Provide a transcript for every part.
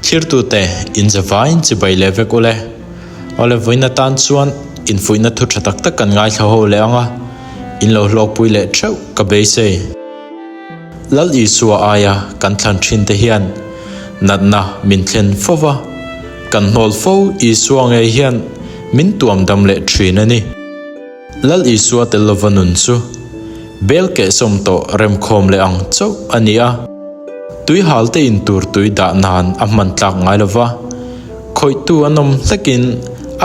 Thlirtute, in zavaiin chibai leh vek ule. Awle vawiin atan chuan infuihna thu tha tak tak kan ngaithla ho leh ang a, in lo hlawkpui leh theuh ka beisei. Lal Isua aia kan thlan thin te hian natna min thlen fo va, kan hnawl fo Isua ngei hian min tuam dam leh thin a ni. Lal Isua tel lova nun chu bel kehsawm tawh remkhawm leh ang chauh a ni a, tui hal te in tur tui dah nan a hman tlak ngai lova, khawihtu an awm hlekin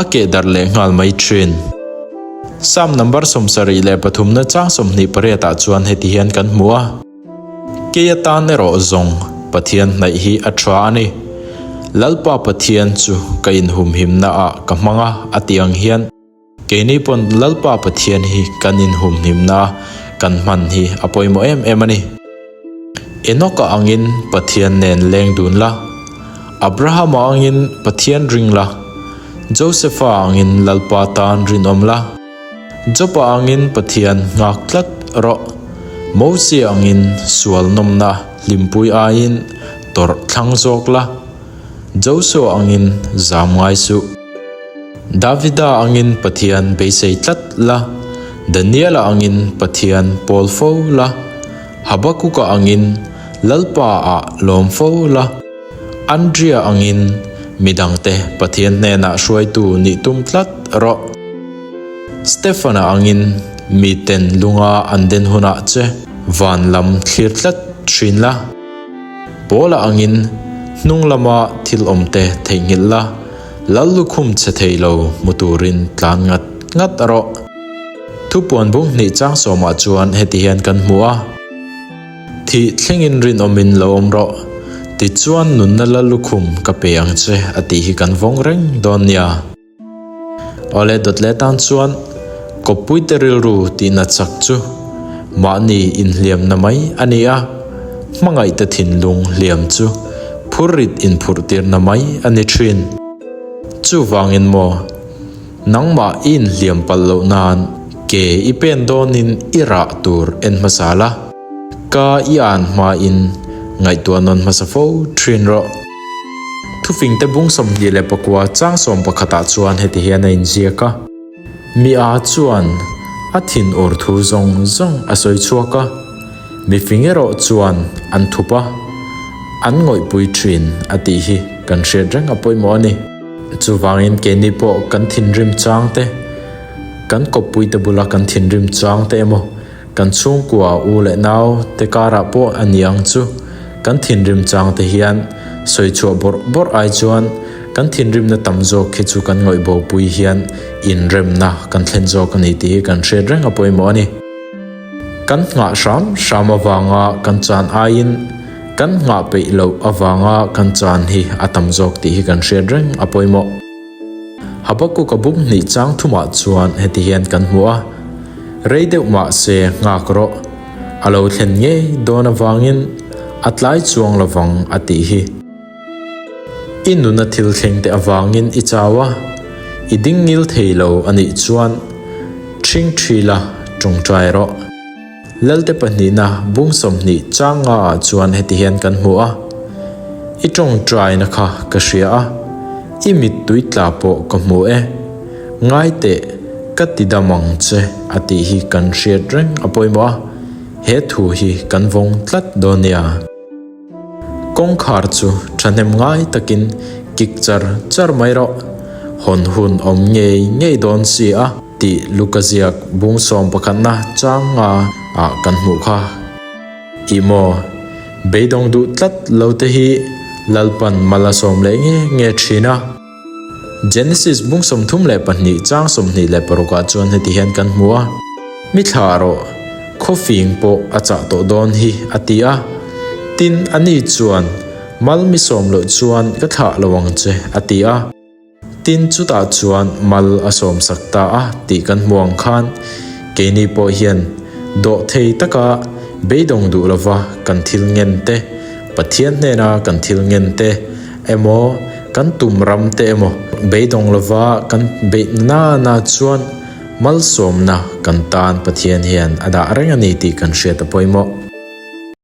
a keh darh leh nghal mai thin. Psalm number 73 na chang 28 ah chuan heti hian kan hmu a. Kei atan erawh zawng Pathian hnaih hi a tha a ni. Lalpa Pathian chu ka inhumhimna ah ka hmang a, a ti ang hian. Keini pawn Lalpa Pathian hi kan inhumhimna a kan hman hi a pawimawh em em a ni. Enoka angin Pathian nen leng dun la, Abrahama angin Pathian ring la, Josefa angin Lalpa tan rinawm la, Joba angin Pathian nghak tlat rawh, Mosia angin sual nawmna hlimpui aiin tawrh thlang zawk la, Josua angin zam ngai suh. Davida angin Pathian beisei tlat la, Daniela angin Pathian pawl fo la, Habakuka angin Lalpa ah lawm fo la, Andria angin midangte Pathian hnenah hruaitu nih tum tlat rawh. Stefana angin miten lunga an den hunah che van lam thlir tlat thin la. Pawla angin hnung lama thil awmte theihnghilh la, lal lukhum che thei lo hmu turin tlan ngat ngat a rawh. Thupuan bung hnih chang sawmah chuan heti hian kan hmu a, Thih thlengin rinawmin lo awm rawh, tichuan nunna lal lukhum ka pe ang che a tih hi kan vawng reng dawn nia. Awle dawt leh tan chuan kawppuite rilru tihna chak chu mahni inhliamna mai a ni a, hmangaihte thinlung hliam chu phurrit inphurhtirna mai a ni thin. Chuvangin maw, nangmah i inhliam palh loh nan ke i pen dawnin i rah tur en hmasa la. Ka i an hmain ngaihtuah nawn hmasa fo thin rawh. Thufingte bung 29 chang sawmpakhatah chuan heti hian a inziak a, Mi a chuan a thin ur thu zawng zawng a sawi chhuak a, mi fing erawh chuan an thup a, an ngawihpui thin a tih hi kan hriat reng a pawimawh a ni. Chuvangin keini pawh kan thinrim chang te, kan kawppuite bula kan thinrim chang te emaw, Kan chhungkua u leh nau te karah pawh a ni ang chu. Kan thinrim chang te hian sawi chhuah bawrh bawrh ai chuan kan thinrimna tam zawk khi chu kan ngawih bopui hian inremna kan thlen zawk a ni tih hi kan hriat reng a pawimawh a ni. Kan nghah hram hram avanga kan chan aiin kan nghah peih loh avanga kan chan hi a tam zawk tih hi kan hriat reng a pawimawh. Habakkuk a buk hnih chang thumah chuan heti hian kan hmu a, Rei deuh mah se nghak rawh, a lo thlen ngei dawn avangin a tlai chuang lovang a tih hi. I nuna thil thleng te avangin i chau a, i ding ngil thei lo a nih chuan ṭhing ṭhi la ṭawngṭai rawh. Lalte pahnihna bung 20 chang nga ah chuan heti hian kan hmu a, I tawngtaina kha ka hria a, i mittui tla pawh ka hmu e, ngai teh ka ti dam ang che a tih hi kan hriat reng a pawimawh a, he thu hi kan vawng tlat dawn nia. Kawngkhar chu thahnem ngai takin kik char char mai rawh, hawn hun awm ngei ngei dawn si a tih Luka ziak bung sawm pakhatna chang nga ah kan hmuh kha. Ih maw, beidawng duh tlat lo te hi Lalpan mal a sawm leh nge nge thin a. Genesis bung 32 chang 26 ah chuan heti hian kan hmu a, Mi thlah rawh, khawfing pawh a chah tawh dawn hi a ti a. Tin, ani chuan, Mal mi sawm loh chuan ka thlah lo ang che a ti a. Tin, chutah chuan mal a sawm sak ta a tih kan hmu ang khan keini pawh hian dawhthei taka beidawng duh lova kan thil ngen te, Pathian hnena kan thil ngen te emaw, kan tum ram te emaw beidawng lova kan beih na na chuan malsawmna kan tan Pathian hian a dah reng a ni tih kan hriat a pawimawh.